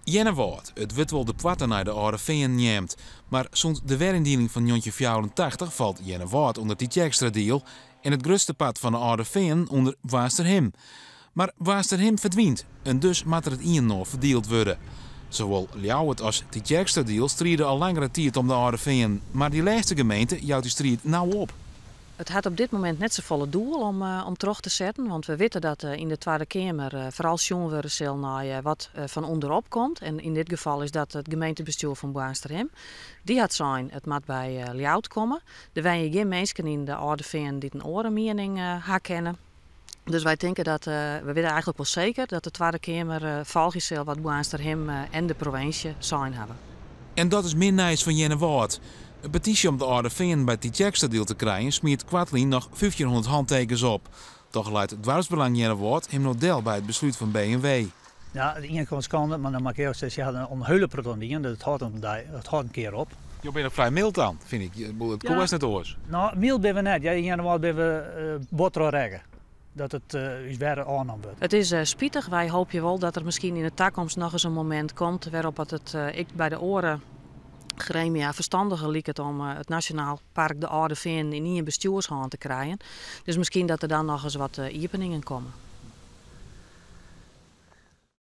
Earnewâld, it wurdt wol de poarte nei de Alde Feanen neamd. Mar sûnt de weryndieling fan 1984 falt Earnewâld ûnder Tytsjerksteradiel en it grutste part fan de Alde Feanen ûnder Boarnsterhim. Mar Boarnsterhim ferdwynt en dus moat der it ien en oar ferdield wurde. Sawol Ljouwert as Tytsjerksteradiel stride al langere tiid om de Alde Feanen, mar dy lêste gemeente jout dy striid no op. It hat op dit momint net safolle doel om troch te setten, want we witte dat yn de Twadde Keamer foaral sjoen wurde sil nei wat fan ûnderop komt. En yn dit gefal is dat it gemeentebestjoer fan Boarnsterhim. Dy hat sein, it moat by Ljouwert komme. Der wenje gjin minsken yn de Alde Feanen dy't in oare miening ha kinne. Dus wy tinke dat, we witte eigenlik wol seker dat de Twadde Keamer folgje sil wat Boarnsterhim en de provinsje sein hawwe. En dat is min nijs foar Earnewâld. In petysje om de Alde Feanen by Tytsjerksteradiel te krijen smiet koartlyn noch 1500 hantekens op. Toch leit it doarpsbelang Earnewâld him no del by it beslút fan B en W. Ja, de iene kant skande, mar dan moat ik earlik sizze, se hawwe in hiele protte oan dien, dus it hâldt in dei, it hâldt in kear op. Jo binne frij myld dan, fyn ik. It koe net oars. No, myld binne we net. Ja, yn Earnewâld binne we bot troch rekke dat it ús wer ôfnommen wurdt. It is spitich. Wy hoopje wol dat der miskien yn de takomst noch ris in momint komt wêrop it ek by de oare gremia ferstandiger liket om it Nasjonaal Park de Alde Feanen yn ien bestjoershân te krijen. Dus miskien dat der dan noch ris wat iepeningen komme.